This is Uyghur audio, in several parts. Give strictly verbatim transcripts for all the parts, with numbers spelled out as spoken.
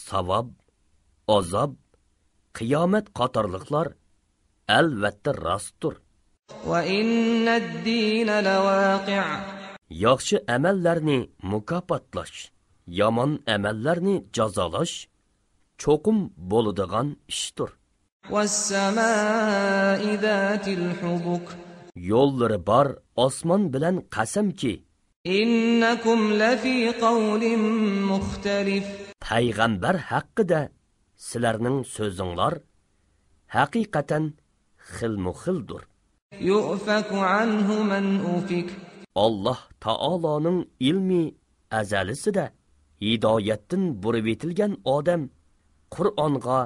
ساۋاب، ئازاب، قىيامەت قاتارلىقلار ئەلۋەتتە راستتۇر. وإن الدين لواقع. ياخشى ئەمەللەرنى مۇكاپاتلاش، يامان ئەمەللەرنى جازالاش چوقۇم بولىدىغان ئىشتۇر. والسماء ذات الحبك. يوللىرى بار ئاسمان بىلەن قەسەمكى، إنكم لفي قول مختلف. پەيغەمبەر ھەققىدە سىلەرنىڭ سۆزۈڭلار ھەقىقەتەن خىلمۇخىلدۇر. يؤفك عنه من أفك. ئاللاھ تائالانىڭ ئىلمى ئەزەلىسىدە ھىدايەتتىن بۇرۇۋېتىلگەن ئادەم قۇرئانغا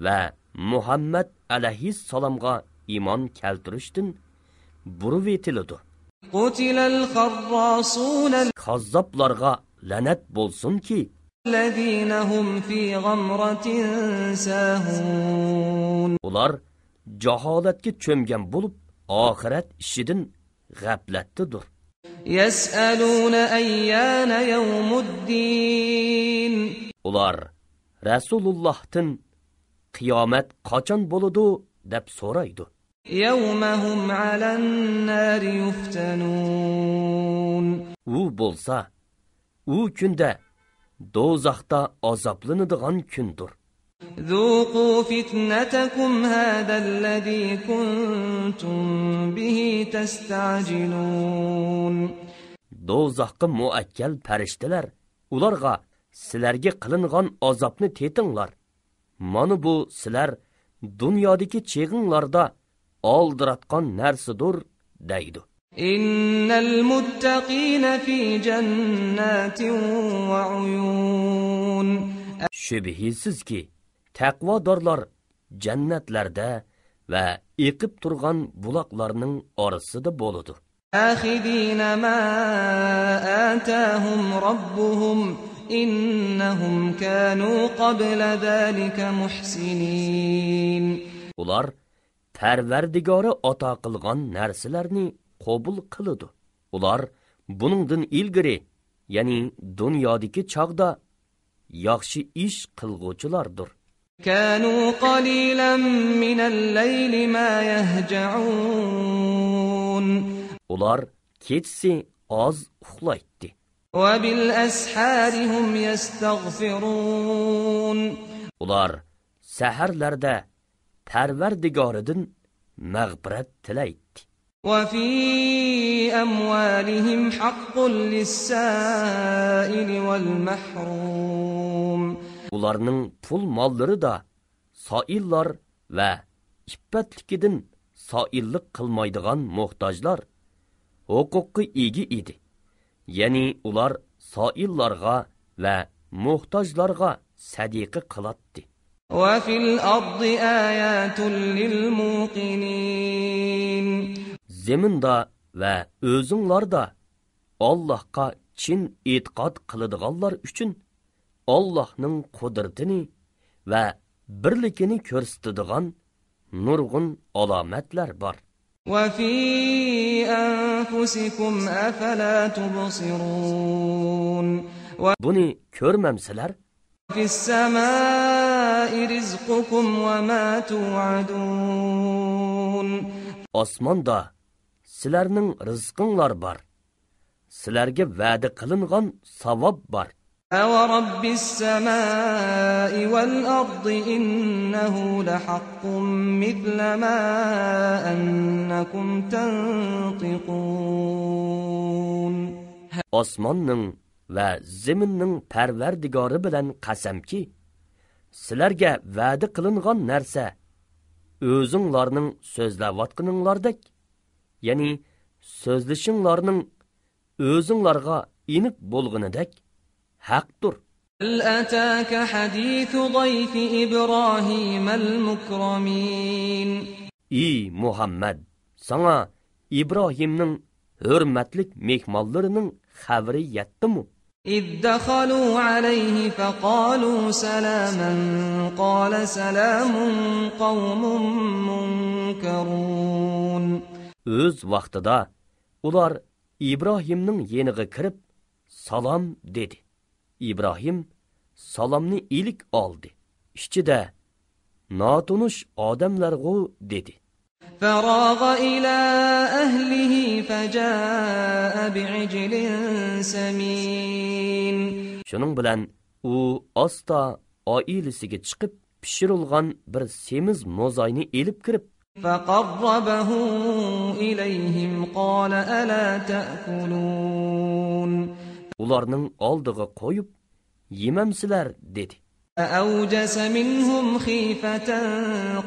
ۋە مۇھەممەد ئەلەيھىسسالامغا ئىمان كەلتۈرۈشتىن بۇرۇۋېتىلىدۇ. قتل الخراصون. كاززاپلارغا لەنەت بولسۇنكى! الذين هم في غمرة ساهون. ئۇلار جاھالەتكە چۆمگەن بولۇپ، ئاخىرەت ئىشىدىن غەپلەتتىدۇر. يسألون أيان يوم الدين. ئۇلار رەسۇلۇللاھتىن قىيامەت قاچان بولىدۇ دەپ سورايدۇ. يوم هم على النار يفتنون. ئۇ بولسا، ئۇ كۈندە دوزاختا ئازابلىنىدىغان كۈندۇر. ذوقوا فتنتكم هذا الذي كنتم به تستعجلون. دوزاخقا مۇئەككەل پەرىشتىلەر ئۇلارغا سىلەرگە قىلىنغان ئازابنى تېتىڭلار. مانا بۇ سىلەر دۇنيادىكى چېغىڭلاردا ئالدىراتقان نەرسىدۇر، دەيدۇ. إن المتقين في جنات وعيون. شۈبھىسىزكى، تەقۋادارلار جەننەتلەردە ۋە ئېقىپ تۇرغان بۇلاقلارنىڭ ئارىسىدا بولىدۇ. آخذين ما آتاهم ربهم إنهم كانوا قبل ذلك محسنين. ئۇلار پەرۋەردىگارى ئاتا قىلغان نەرسىلەرنى قوبۇل قىلىدۇ. ئۇلار بۇنىڭدىن ئىلگىرى، يەنى دۇنيادىكى چاغدا ياخشى ئىش قىلغۇچىلاردۇر. كانوا قليلا من الليل ما يهجعون. ئۇلار كېچىسى ئاز ئۇخلايتتى. وبالأسحار هم يستغفرون. ئۇلار سەھەرلەردە پەرۋەردىگارىدىن مەغپىرەت تىلەيتتى. وفي أموالهم حق للسائل والمحروم. ئۇلارنىڭ پۇل ماللىرىدا سائىللار ۋە ئىپپەتلىكىدىن سائىللىق قىلمايدىغان موھتاجلار ھوقۇققا ئىگە ئىدى. يەنى ئۇلار سائىللارغا ۋە موھتاجلارغا سەدىقە قىلاتتى. وفي الأرض آيات للموقنين. زېمىندا ۋە ئۆزۈڭلاردا ئاللاھقا چىن ئېتىقاد قىلىدىغانلار ئۈچۈن ئاللاھنىڭ قۇدرىتىنى ۋە بىرلىكىنى كۆرسىتىدىغان نۇرغۇن ئالامەتلەر بار. وفي أنفسكم أفلا تبصرون. بۇنى كۆرمەمسىلەر؟ في السماء رزقكم وما توعدون. ئاسماندا سىلەرنىڭ رىزقىڭلار بار. سىلەرگە ۋەدە قىلىنغان ساۋاب بار. فورب السماء والأرض إنه لحق مثل ما أنكم تنطقون. ئاسماننىڭ ۋە زېمىننىڭ پەرۋەردىگارى بىلەن قەسەمكى، سىلەرگە ۋەدە قىلىنغان نەرسە ئۆزۈڭلارنىڭ سۆزلەۋاتقىنىڭلاردەك، يەنى سۆزلىشىڭلارنىڭ ئۆزۈڭلارغا ئېنىق بولغىنىدەك ھەقتۇر. هل أتاك حديث ضيف إبراهيم المكرمين. ئى مۇھەممەد، ساڭا ئىبراھىمنىڭ ھۆرمەتلىك مېھمانلىرىنىڭ خەۋىرى يەتتىمۇ؟ إذ دخلوا عليه فقالوا سلاما قال سلام قوم منكرون. ئۆز ۋاقتىدا ئۇلار ئىبراھىمنىڭ يېنىغا كىرىپ، سالام دېدى. ئىبراھىم، سالامنى ئىلىك ئالدى. ئىچىدە ناتونۇش ئادەملەرغۇ دېدى. فراغ إلى أهله فجاء بعجل سمين. شۇنىڭ بىلەن ئۇ ئاستا ئائىلىسىگە چىقىپ، پىشۇرۇلغان بىر سېمىز موزاينى ئېلىپ كىرىپ، فقربه إليهم قال ألا تأكلون. ئۇلارنىڭ ئالدىغا قويۇپ، يېمەمسىلەر؟ دېدى. فأوجس منهم خيفة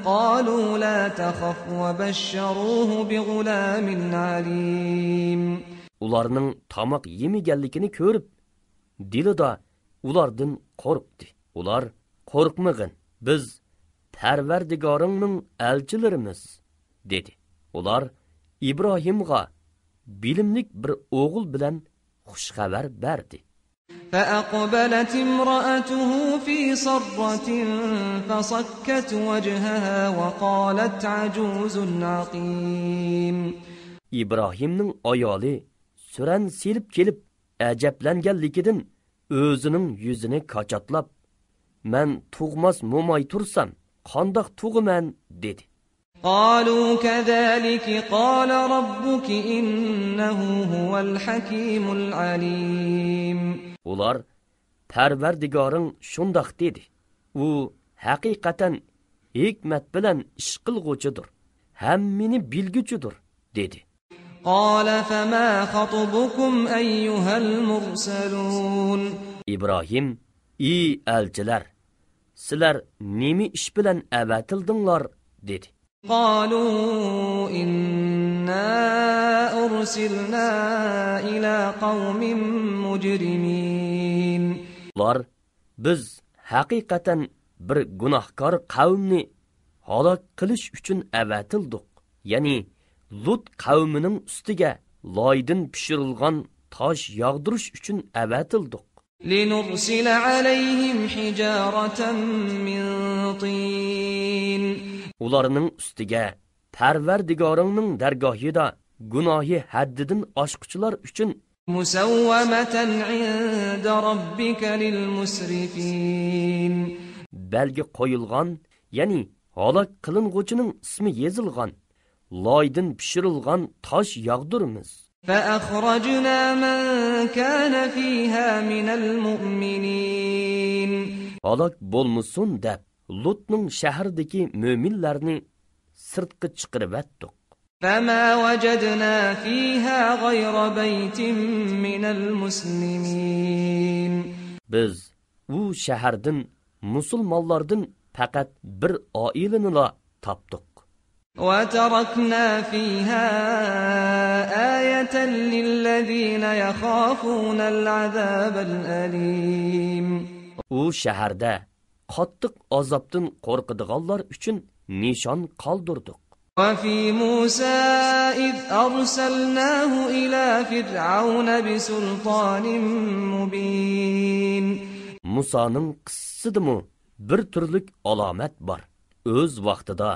قالوا لا تخف وبشروه بغلام عليم. ئۇلارنىڭ تاماق يېمىگەنلىكىنى كۆرۈپ، دىلىدا ئۇلاردىن قورقتى. ئۇلار، قورقمىغىن، بىز پەرۋەردىگارىڭنىڭ ئەلچىلىرىمىز، دېدى. ئۇلار ئىبراھىمغا بىلىملىك بىر ئوغۇل بىلەن خۇش خەۋەر بەردى. فأقبلت امرأته في صرة فصكت وجهها وقالت عجوز عقيم. ئىبراھىمنىڭ ئايالى سۈرەن سېلىپ كېلىپ، ئەجەبلەنگەنلىكىدىن ئۆزىنىڭ يۈزىنى كاچاتلاپ، مەن تۇغماس موماي تۇرسام، قانداق تۇغىمەن؟ دېدى. قالوا كذلك قال ربك إنه هو الحكيم العليم. ئۇلار، پەرۋەردىگارىڭ شۇنداق دېدى. ئۇ ھەقىقەتەن ھېكمەت بىلەن ئىش قىلغۇچىدۇر، ھەممىنى بىلگۈچىدۇر، دېدى. قال فما خطبكم أيها المرسلون. ئىبراھىم، ئى ئەلچىلەر، سىلەر نېمە ئىش بىلەن ئەۋەتىلدىڭلار؟ دېدى. قالوا إنا أرسلنا إلى قوم مجرمين. ئۇلار، بىز ھەقىقەتەن بىر گۇناھكار قەۋمنى ھالاك قىلىش ئۈچۈن ئەۋەتىلدۇق، يەنى لۇت قەۋمىنىڭ ئۈستىگە لايدىن پىشۇرۇلغان تاش ياغدۇرۇش ئۈچۈن ئەۋەتىلدۇق. لنرسل عليهم حجارة من طين. ئۇلارنىڭ ئۈستىگە پەرۋەردىگارىڭنىڭ دەرگاھىدا گۇناھى ھەددىدىن ئاشقۇچىلار ئۈچۈن مسومة عند ربك للمسرفين. بەلگە قويۇلغان، يەنى ھالاك قىلىنغۇچىنىڭ ئىسمى يېزىلغان، لايدىن پىشۇرۇلغان تاش ياغدۇرىمىز. فأخرجنا من كان فيها من المؤمنين. ھالاك بولمىسۇن دەپ، لۇتنىڭ شەھىرىدىكى مۆمىنلەرنى سىرتقا چىقىرىۋەتتۇق. فما وجدنا فيها غير بيت من المسلمين. بىز ئۇ شەھەردىن مۇسۇلمانلاردىن پەقەت بىر ئائىلىنىلا تاپتۇق. وتركنا فيها آية للذين يخافون العذاب الأليم. ئۇ شەھەردە قاتتىق ئازابتىن قورقىدىغانلار ئۈچۈن نىشان قالدۇردۇق. وفي موسى إذ أرسلناه إلى فرعون بسلطان مبين. مۇسانىڭ قىسسىسىدىمۇ بىر تۈرلۈك ئالامەت بار. ئۆز ۋاقتىدا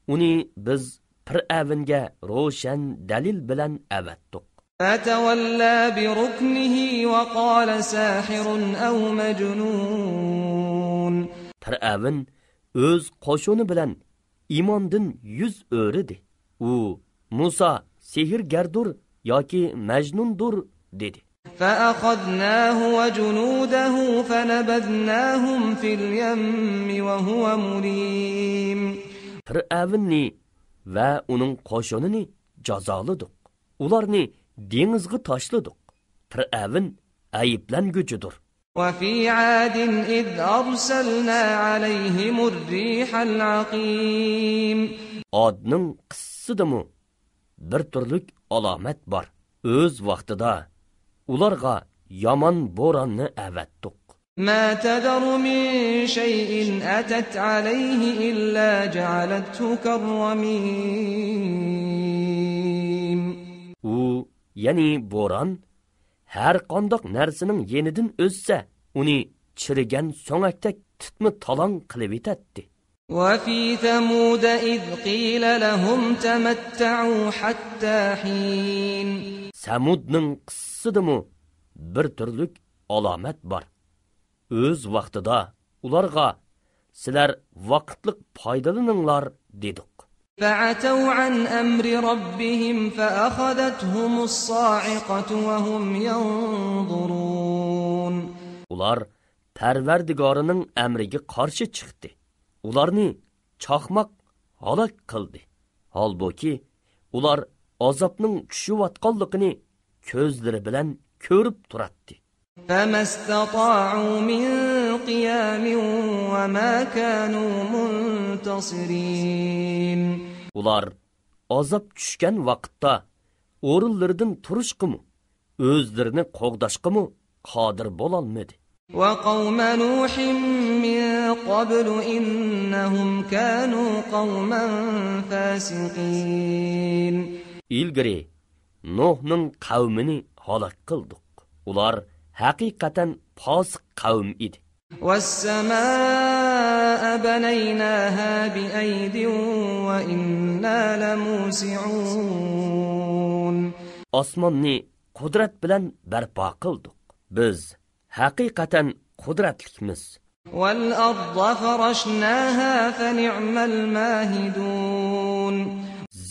ئۇنى بىز پىرئەۋنگە روشەن دەلىل بىلەن ئەۋەتتۇق. فتولى بركنه وقال ساحر أو مجنون. پىرئەۋن ئۆز قوشۇنى بىلەن ئىماندىن يۈز ئۆرۈدى. ئۇ، مۇسا سېھىرگەردۇر ياكى مەجنۇندۇر، دېدى. فأخذناه وجنوده فنبذناهم في اليم وهو مليم. پىرئەۋننى ۋە ئۇنىڭ قوشۇنىنى جازالىدۇق. ئۇلارنى دېڭىزغا تاشلىدۇق. پىرئەۋن ئەيىبلەنگۈچىدۇر. وفي عاد إذ أرسلنا عليهم الريح العقيم. ئادنىڭ قىسسىدىمۇ بىر تۈرلۈك ئالامەت بار. ئۆز ۋاقتىدا ئۇلارغا يامان بوراننى ئەۋەتتۇق. ما تذر من شيء أتت عليه إلا جعلته كالرميم. ئۇ، يەنى بوران، ھەر قانداق نەرسىنىڭ يېنىدىن ئۆتسە، ئۇنى چىرىگەن سۆڭەكتەك تىتما تالاڭ قىلىۋېتەتتى. وفي ثمود إذ قيل لهم تمتعوا حتى حين. سەمۇدنىڭ قىسسىدىمۇ بىر تۈرلۈك ئالامەت بار. ئۆز ۋاقتىدا ئۇلارغا، سىلەر ۋاقىتلىق پايدىلىنىڭلار، دېدۇق. فعتوا عن أمر ربهم فأخذتهم الصاعقة وهم ينظرون. ئۇلار پەرۋەردىگارىنىڭ ئەمرىگە قارشى چىقتى. ئۇلارنى چاقماق ھالاك قىلدى. ھالبۇكى، ئۇلار ئازابنىڭ چۈشۈۋاتقانلىقىنى كۆزلىرى بىلەن كۆرۈپ تۇراتتى. فما استطاعوا من قيام وما كانوا منتصرين. ئۇلار ئازاب چۈشكەن ۋاقىتتا ئورۇنلىرىدىن تۇرۇشقىمۇ، ئۆزلىرىنى قوغداشقىمۇ قادىر بولالمىدى. وقوم نوح من قبل إنهم كانوا قوما فاسقين. ئىلگىرى نوھنىڭ قەۋمىنى ھالاك قىلدۇق. ئۇلار ھەقىقەتەن پاسىق قەۋم ئىدى. والسماء بنيناها بأيد وإنا لموسعون. ئاسماننى قۇدرەت بىلەن بەرپا قىلدۇق. بىز ھەقىقەتەن قۇدرەتلىكمىز. والأرض فرشناها فنعم الماهدون.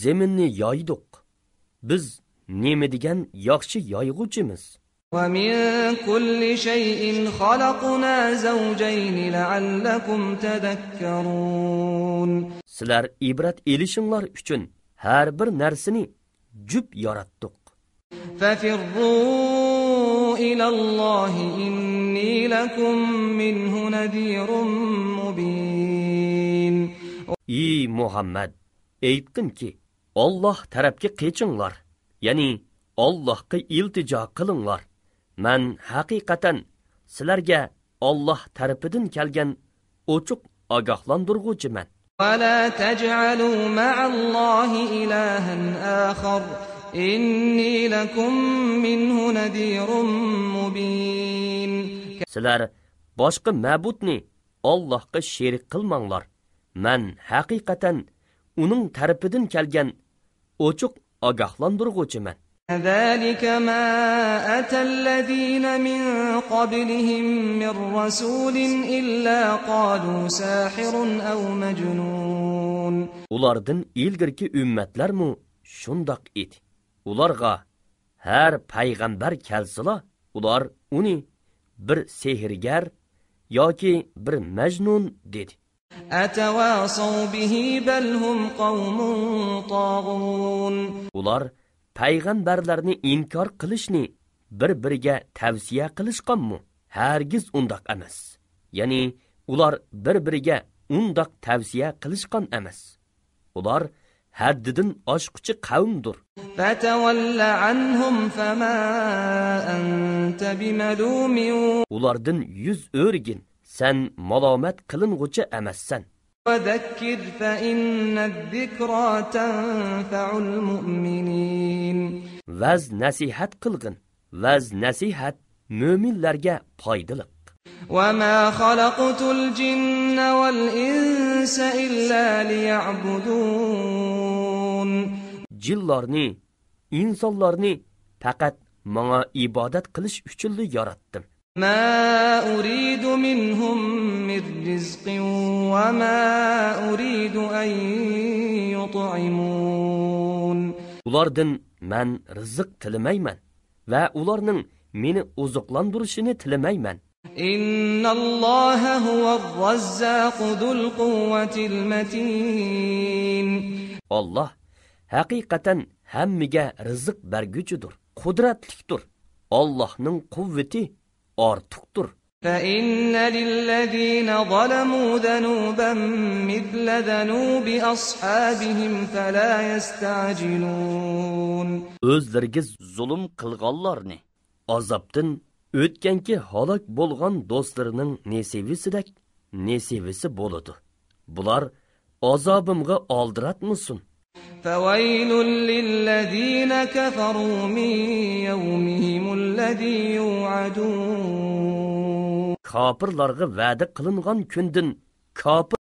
زېمىننى يايدۇق. بىز نېمە دېگەن ياخشى يايغۇچىمىز. ومن كل شيء خلقنا زوجين لعلكم تذكرون. سىلەر ئىبرەت ئېلىشىڭلار ئۈچۈن ھەر بىر نەرسىنى جۈپ ياراتتۇق. ففروا إلى الله إني لكم منه نذير مبين. ئى مۇھەممەد، ئېيتقىنكى، ئاللاھ تەرەپكە قېچىڭلار، يەنى ئاللاھقا ئىلتىجا قىلىڭلار. مەن ھەقىقەتەن سىلەرگە ئاللاھ تەرىپىدىن كەلگەن ئوچۇق ئاگاھلاندۇرغۇچىمەن. ولا تجعلوا مع الله إلها آخر إني لكم منه نذير مبين. سىلەر باشقا مەبۇدنى ئاللاھقا شېرىك قىلماڭلار. مەن ھەقىقەتەن ئۇنىڭ تەرىپىدىن كەلگەن ئوچۇق ئاگاھلاندۇرغۇچىمەن. كذلك ما أتى الذين من قبلهم من رسول إلا قالوا ساحر أو مجنون. ئۇلاردىن ئىلگىرىكى ئۈممەتلەرمۇ شۇنداق ئىدى. ئۇلارغا ھەر پەيغەمبەر كەلسىلا، ئۇلار ئۇنى بىر سېھىرگەر ياكى بىر مەجنۇن دېدى. أتواصوا به بل هم قوم طاغون. ئۇلار پەيغەمبەرلەرنى ئىنكار قىلىشنى بىر-بىرىگە تەۋسىيە قىلىشقانمۇ؟ ھەرگىز ئۇنداق ئەمەس. يەنى ئۇلار بىر-بىرىگە ئۇنداق تەۋسىيە قىلىشقان ئەمەس. ئۇلار ھەددىدىن ئاشقۇچى قەۋمدۇر. فتول عنهم فما أنت بملوم. ئۇلاردىن يۈز ئۆرۈگىن، سەن مالامەت قىلىنغۇچى ئەمەسسەن. وذكر فإن الذكرى تنفع المؤمنين. ۋەز نەسىھەت قىلغىن، ۋەز نەسىھەت مۆمىنلەرگە پايدىلىق. وما خلقت الجن والإنس إلا ليعبدون. جىنلارنى، ئىنسانلارنى پەقەت ماڭا ئىبادەت قىلىش ئۈچۈنلا ياراتتىم. ما أريد منهم من رزق وما أريد أن يطعمون. ئۇلاردىن مەن رىزىق تىلىمەيمەن ۋە ئۇلارنىڭ مېنى ئوزۇقلاندۇرۇشىنى تىلىمەيمەن. إن الله هو الرزاق ذو القوة المتين. ئاللاھ ھەقىقەتەن ھەممىگە رىزىق بەرگۈچىدۇر، قۇدرەتلىكتۇر. ئاللاھنىڭ قۇۋۋىتى ئارتۇقتۇر. فإن للذين ظلموا ذنوبا مثل ذنوب أصحابهم فلا يستعجلون. ئۆزلىرىگە زۇلۇم قىلغانلارنى ئازابتىن ئۆتكەنكى ھالاك بولغان دوستلىرىنىڭ نېسىۋىسىدەك نېسىۋىسى بولىدۇ. بۇلار ئازابىمغا ئالدىراتمىسۇن. فويل للذين كفروا من يومهم الذي يوعدون. كاپىرلارغا ۋەدە قىلىنغان كۈندىن كاپىر